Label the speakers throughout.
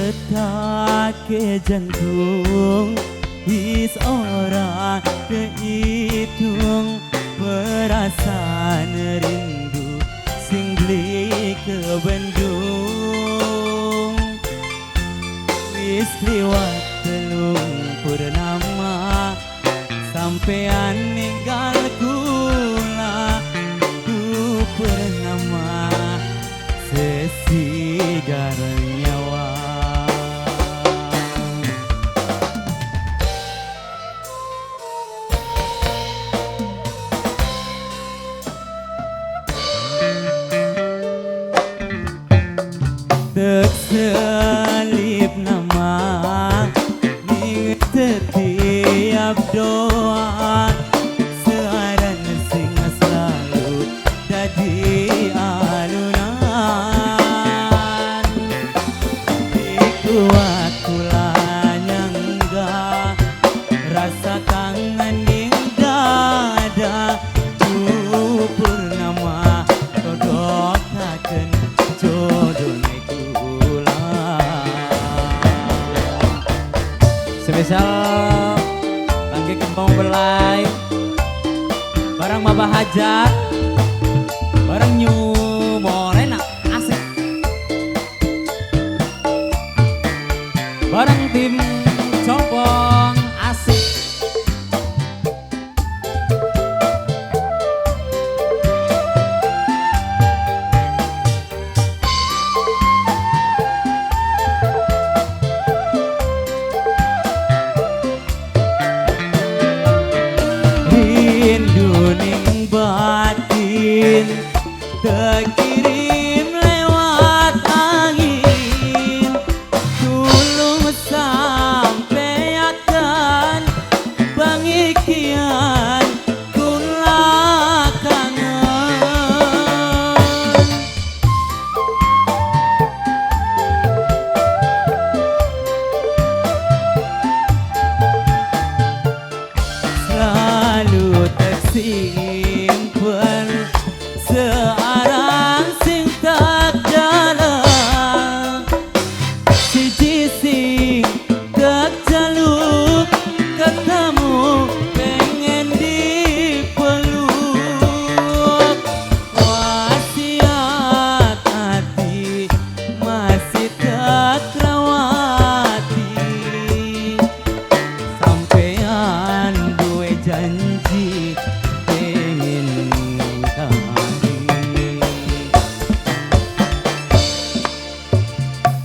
Speaker 1: Detake jantung wis ora kehitung, perasaan rindu sing beli kebendung. Wis liwat 3 purnama sampean ninggal kula, du purnama sesigar nyawa. Terselip nama ning setiap doa, searan sing selalu dadi alunan. Iku aku nyangga rasa kangen ning dada, ku purnama todokaken jodone kula.
Speaker 2: Spesial kangge Kempong Belai, barang Mabah Hajat, barang New Morena asik, barang tim Copong asik.
Speaker 1: Rindu ning batin terkirim lewat angin, tulung sampeaken pangikian kula kangen. Selalu tersimpan searang sing tak dalam, siji sing tak jaluk ketemu pengen dipeluk. Wasiat hati masih tak lewati, sampean duwe janji pengen ngingkari.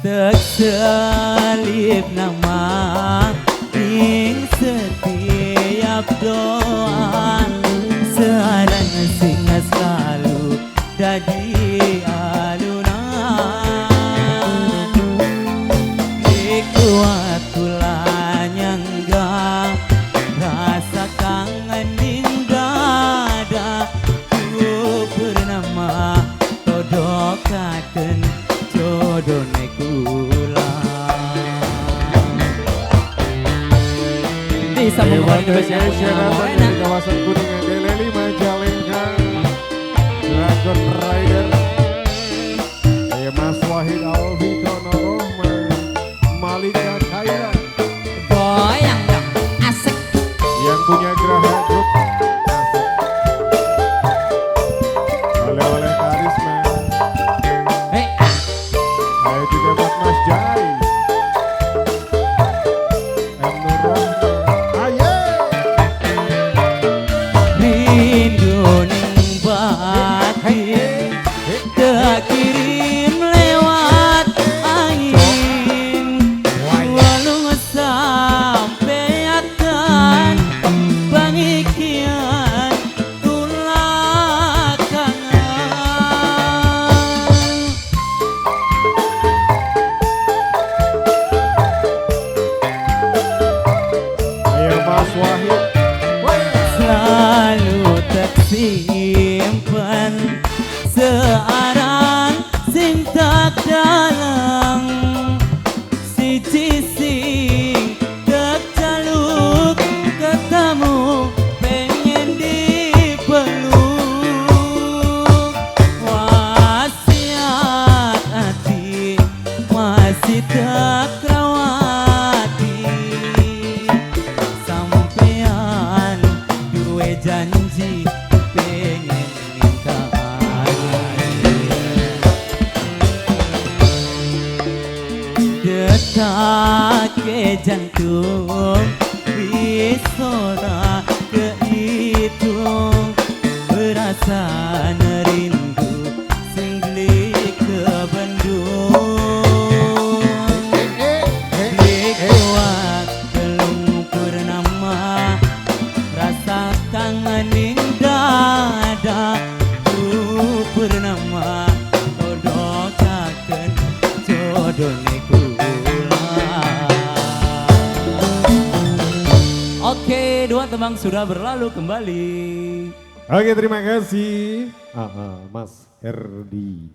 Speaker 1: Terselip nama ing setiap doa, searan sing selalu dadi alunan. Iku aku nyangga rasa kangen ning dada, ku purnama todokaken jodone kula.
Speaker 2: Disambung kembali Indonesia punya
Speaker 3: Datang
Speaker 2: Morena.
Speaker 3: dari kawasan Kuningan Deleli Majalengka, Dragon Rider, Mas Wahid Alvito Rohman, Malika Kaira
Speaker 2: Goyang dong asik.
Speaker 3: yang punya Graha Group. Asik. Oleh-oleh karisma.
Speaker 2: Hei ah.
Speaker 3: Ayo juga buat Mas Jai, M Nur Rohman. Ayo.
Speaker 1: Rindu ning batin terkirim lewat angin, walung sampeaken pangikian kula kangen. Sidak rawati sampean duwe janji pengen ngingkari. Detake jantung wis ora kehitung, perasaan rindu sing beli kebendung. Beli kuat telung purnama, rasa kangen ning dada ku purnama todokaken jodone kula.
Speaker 2: Oke, dua tembang sudah berlalu kembali.
Speaker 3: Oke, terima kasih. Mas Herdi.